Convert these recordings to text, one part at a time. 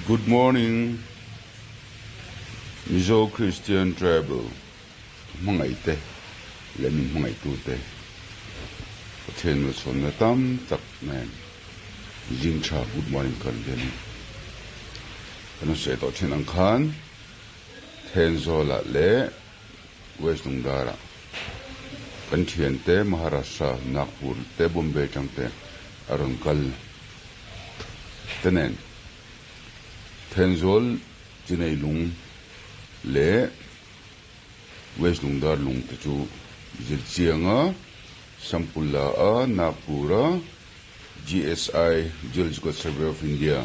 Good morning Mizo Christian Tribal hmangaihte leh min hmangaihtute Pathian malsawmna tam tak nen zing tha good morning kan ti a ni. Kan rawn sawi tawh thin ang khan Thenzawlah leh West Lungdara kan thiante Maharashtra, Nagpur te Bombay atang te a rawn kal te nen Thenzawl Chinei lung leh West Lungdar lung te chu zirchianga sample la a Nagpur a GSI, Geological Survey of India,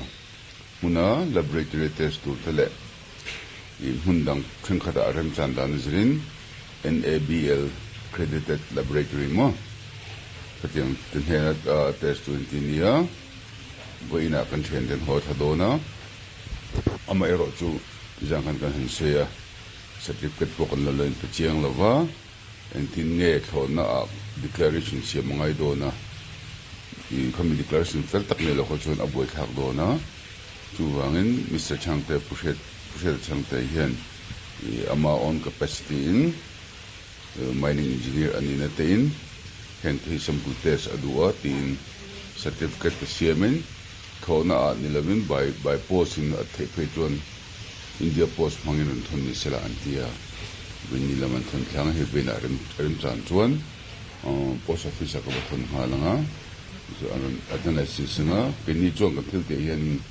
hmuna laboratory test tur te leh hmun dang thenkhatah remchan dan a zirin NABL accredited laboratory maw khatiang te hnena test tur inti nia vawiinah kan thian ten haw thla dawn a, amaherawh chu zan khan kan han sawi a, certificate pawh kan la lo inpe chiang lo va. Engtin nge thlawhna ah declaration siam a ngai dawn a, i khami declaration fel tak nei lo kha chuan a buaithlak dawn a, chuvangin Mister Chhangte Pu Hriat Pu Hriata Chhangte hian i ama own capacity in mining engineer a nihna te in heng te hi sample test a duh a tiin certificate te siamin thlawhna ah ni lovin by by post in a theih phei chuan India Post hmangin rawn thawn ni sela an ti a, Vini lam an thawn thlang a, hei Vena rem remchan chuan Post Office ah ka va thawn nghal ang a, an rawn analysis ang a, keini chuan kan thil tih hian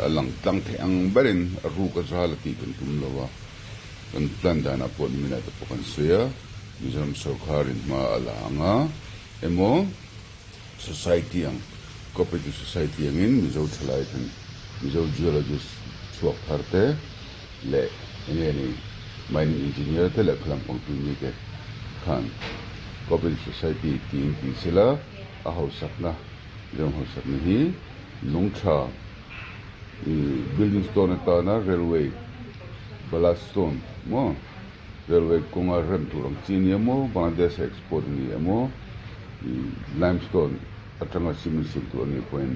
a lang tlang theih ang berin a ruk a zal a tih kan tum lo a, kan plan danah pawh niminah te pawh kan sawi a, Mizoram sorkarin hma a la ang a, emaw. Society ang, Cooperative Society angin Mizo thalai ten Mizo Geologist chhuak thar te leh enge ni Mining Engineer te leh khalam pangtu mi te khan Cooperative Society tiin ti sela a hausakna Mizoram hausakna hi lungtha building stone atana railway ballast stone maw Railway kawnga rem tur ang chi a ni emaw, Bangladesh a export a ni emaw, limestone atanga cement siam tur a nih pawhin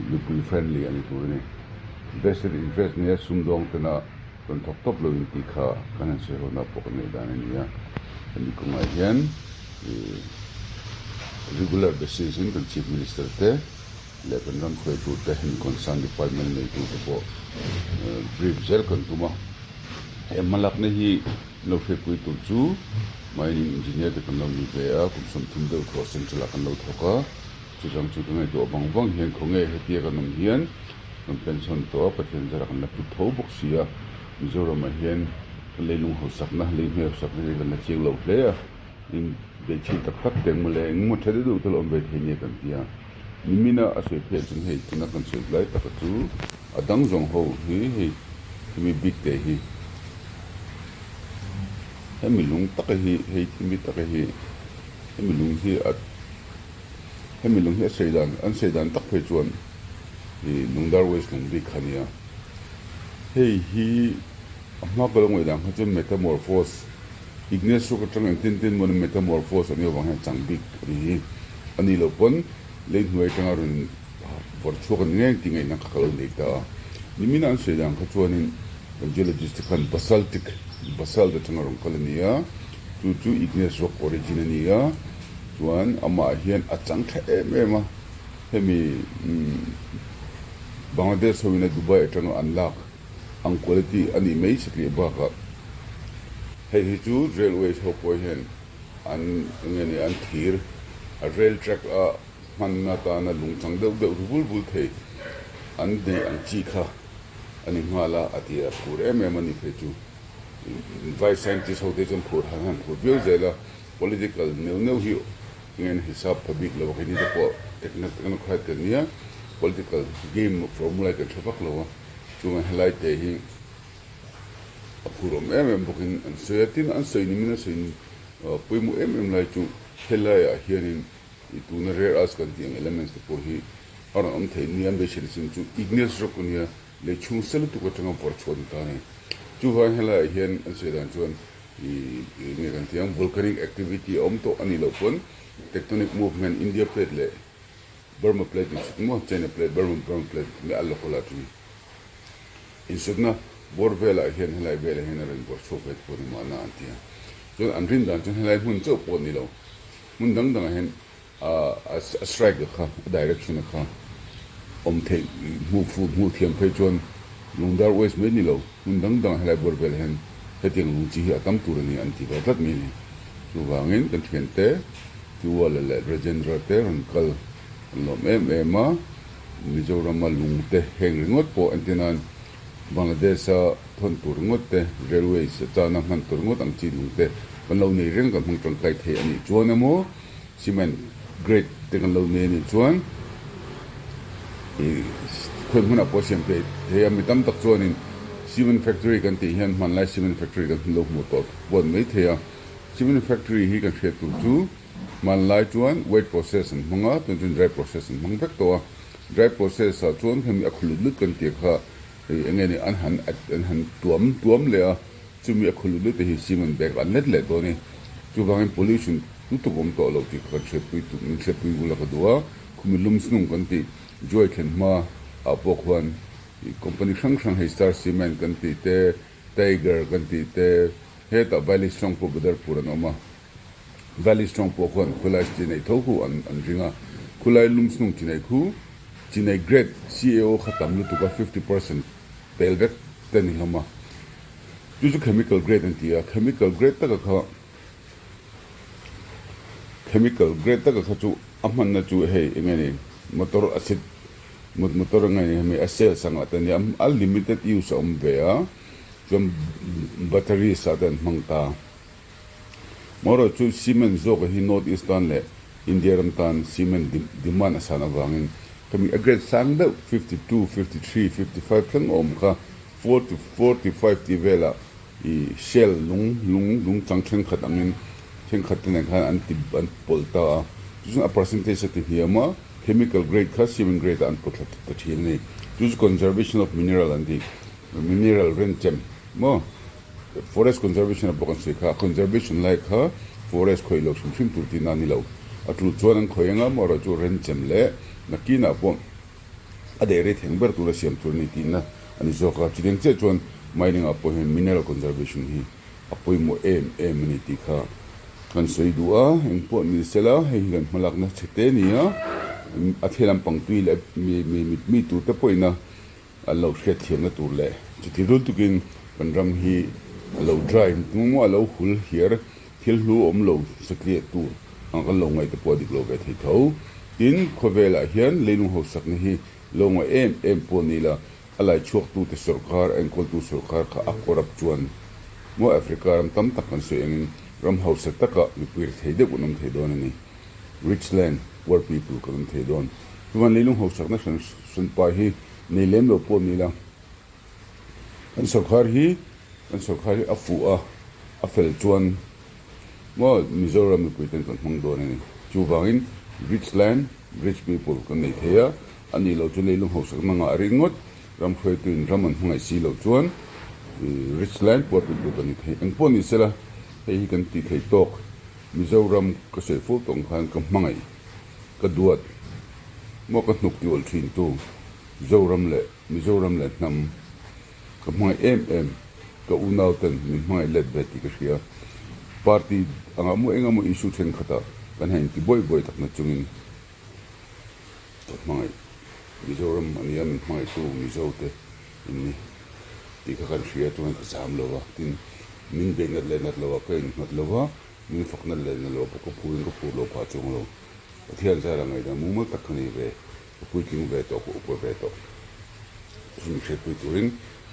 mipui friendly a ni tur a ni. Vested interest nia sumdawng tena rawn thawk tawp lo in tih kha kan han sawi hlawhna pawh kan neih dan a ni a. Hemi kawngah hian regular basis in kan Chief Minister te leh kan ram hruaitu te hemi concern department neitu te pawh brief zel kan tum a. He hmalakna hi lo hriatpui tur chu mining engineer te kan lo ni ve a, kum 30 deuh thuah central ah kan lo thawk a, chutang chu ka ngaihtuah vang vang hian khawnge hetia kan awm hian kan pension tawh a, Pathian zara kan la fit tho bawk si a, Mizoram ah hian kan leilung hausakna, lei hmel hausakna hi kan la chiang lo hle a, in beihchhih tak tak teng mawle engemaw tha deuh deuh te lo awm ve thei nia kan ti a, nimina a sawi phei ah chuan hei tuna kan sawi hlai taka chu. A dang zawng ho hi hei hemi bik te hi hemi lung taka hi hei thimi taka hi hemi lung hi a hemi lung hi a sei dan an sei dan tak phei chuan ih Lungdar West lung bik kha nia hei hi a hma ka lo ngaih dan kha chuan metamorphose igneous rock atang engtin tin maw metamorphose a nih avang hian chang bik a ni hi a nih loh pawn lei hnuai atanga rawn Vawrh chhuak an ngeng tih ngaihna kha ka lo nei ta a. Nimina an sawi dan kha chuanin kan geologist te khan basaltic, basalt atanga rawn kal a ni a, chu chu igneous rock origin a ni a, chuan amah hian a chang tha em em a, hemi Bangladesh ho ina Dubai atanga an lak ang quality a nih mai satliah bakah hei hi chu railways ho pawh hian an enge ni an thir a rail track a Hmanna atana lungchang deuh deuh ri vul vul thei an neih ang chi kha a ni nghal a, a ti a, phur em em a ni phei chu. Vai scientist ho te chuan phur han han phur viau zel a, political neuh neuh hi engin hisap pha bik lo a, keini te pawh technocrat kan nia, political game formula hi kan hre vak lo a, chuvangin helai te hi a phurawm em em bawkin an sawi a, tin an sawi nimin a sawi pawimawh em em lai chu helaiah hianin I tuna rare earths kan tih ang elements te pawh hi a rawn awm thei nia, beisei chin chu igneous rock a nia, lei chhung sel lutuk atanga vawrh chhuah a ni ta a ni. Chuvangin helaiah hian an sawi dan chuan i nge kan tih ang volcanic activity a awm tawh a nih loh pawn tectonic movement India plate leh. Burma plate insuk maw China plate Burma Burma plate tih mai a local ah chuan insukna bawr velah hian helai velah hian a rawn bawr chhuak ve te pawh ni mahna an ti a. Chuan an rin dan chuan helai hmun chauh pawh ni lo hmun dang dangah hian a strike a kha a direction a kha awm theih hmuh fuh hmuh thiam phei chuan Lungdar West mai ni lo hmun dang dangah helai bawr velah hian hetiang lung chi hi a tam tur a ni an ti ve tlat mai a ni. Chuvangin kan thiante Tiwala leh Rajendra te rawn kal an lawm em em a, Mizorama lung te heng ringawt pawh entir nan Bangladesh-a thawn tur ringawt te, railways a chana hman tur ringawt ang chi lung te kan lo nei reng kan hmang tangkai thei a nih chuan emaw cement grade te kan lo nei a nih chuan ih khawi hmunah pawh siam thei thei a, mi tam tak chuanin cement factory kan tih hian hmanlai cement factory kan lo hmuh tawh puan mai thei a. Cement factory hi kan hriat tur chu hmanlai chuan wet process an hmang a, tun chuan dry process an hmang vek tawh a. Dry process ah chuan hemi a khulut lut kan tih kha hei eng nge ni an han an han tuam tuam leh a, chumi a khulut lut te hi cement bag an let leh dawn a ni. Chuvangin pollution lutuk awm tawh lo tih kha kan hriatpui tur min hriatpui bula ka duh a, khumi lum snung kan tih Joy thlen hma ah pawh khuan company hrang hrang hei Star Cement kan tih te, Tiger kan tih te, Hetah Valley Strong pawh Badarpur an awm a, Valley Strong pawh khuan khulai chi nei tho khu an an ring a, khulai lumsnung chi nei khu chi nei grade CAO kha tam lutuk a 50% pel vek te ni hlawm a, chu chu chemical grade an ti a, chemical grade taka kha chemical grade taka kha chu a hmanna chu hei eng nge ni motor acid motor eng nge ni hemi a sales angah te nia a limited use a awm ve a. Chuan battery sa te an hmang ta. Amaherawh chu cement zawk hi North East tan leh India ram tan cement demand a san avangin khami a grade sang deuh 52, 53, 55 thleng a awm kha 40, 45 tih velah ih shell lung lung lung chang thenkhat angin thenkhat te nen khan an ti an pawlh ta a. Chu chuan a percentage a ti hniam a, chemical grade kha cement grade ah an pawt thla ta thin a ni. Chu chu conservation of mineral an ti. Mineral renchem maw forest conservation a bawk an sawi kha a conservation lai kha forest khawih lo hrim hrim tur tihna a ni lo a tul chuan an khawih anga maw erawh chu renchem leh nakinah pawh a daih rei theng ber tura siam tur a ni tihna a ni zawk a chutiang chiah chuan mining ah pawh hian mineral conservation hi a pawimawh em em a ni tih kha kan sawi duh a engpawh ni sela hei hi kan hmalakna chhe te a ni a a thil lampang tui leh mi mi mi turte pawhin a An lo hriatthiamna tur leh chuti rul tukin kan ram hi a lo dry emaw a lo hul hiar thil hlu awm lo satliah tur ang kan lo ngaih te pawh a dik lo ve thei tho. Tin, khawvelah hian leilung hausakna hi lo ngaih em em pawh ni la, a lai chhuaktute sawrkar, a enkawltu sawrkar kha a corrupt chuan maw Africa ram tam tak kan sawi angin ram hausa taka mipui ri thei deuh kan awm thei dawn a ni. Rich land, poor people kan awm thei dawn. Chuan leilung hausakna hran hranpa hi nei lem lo pawh ni la, kan sawrkhar hi kan sawrkhar hi a fuh a, a fel chuan maw Mizoram mipui ten kan hmang dawn a ni. Chuvangin rich land, rich people kan nei thei a, a nih loh chu leilung hausakna ngah ringawt ram hruaituin ram an hmangaih si loh chuan rich land, poor people kan ni thei. Engpawh ni sela hei hi kan tih thei tawk Mizoram ka sawi fo tawng khan ka hmangaih, ka duat maw ka hnuk ti awlh thin tu Zoram leh Mizoram leh hnam ka hmangaih em em, ka unau ten min hmangaih let ve tih ka hria. Party angah maw engemaw issue thenkhatah kan han inti buai buai takna chungin ka hmangaih Mizoram a nia min hmangaih tu Mizo te in ni tih kha kan hria chuan ka zam lo va, tin min beih nat leh nat lo ah ka innghat lo va, min fak nat leh nat lo pawh ka phur in ka phur lo phah chuang lo. Pathian zara ngaihdan mumal tak ka nei ve, ka puitling ve tawh, ka upa ve tawh. Chu mi hriatpui turin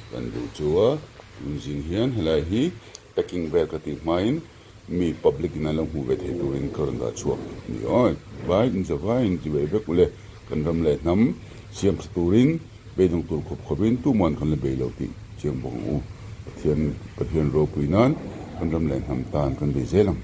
kan duh chu a, tun zing hian helai hi packing vel ka tih hmain mi public in an lo hmuh ve thei turin ka rawn dah chhuak a ni aw. Vai in za vai in ti ve vek ule, kan ram leh hnam siam tha turin beidawng tur khawp khawpin tuman kan la bei lo tih chiang bawk ang u. Pathian Pathian ropui nan kan ram leh hnam tan kan bei zel ang.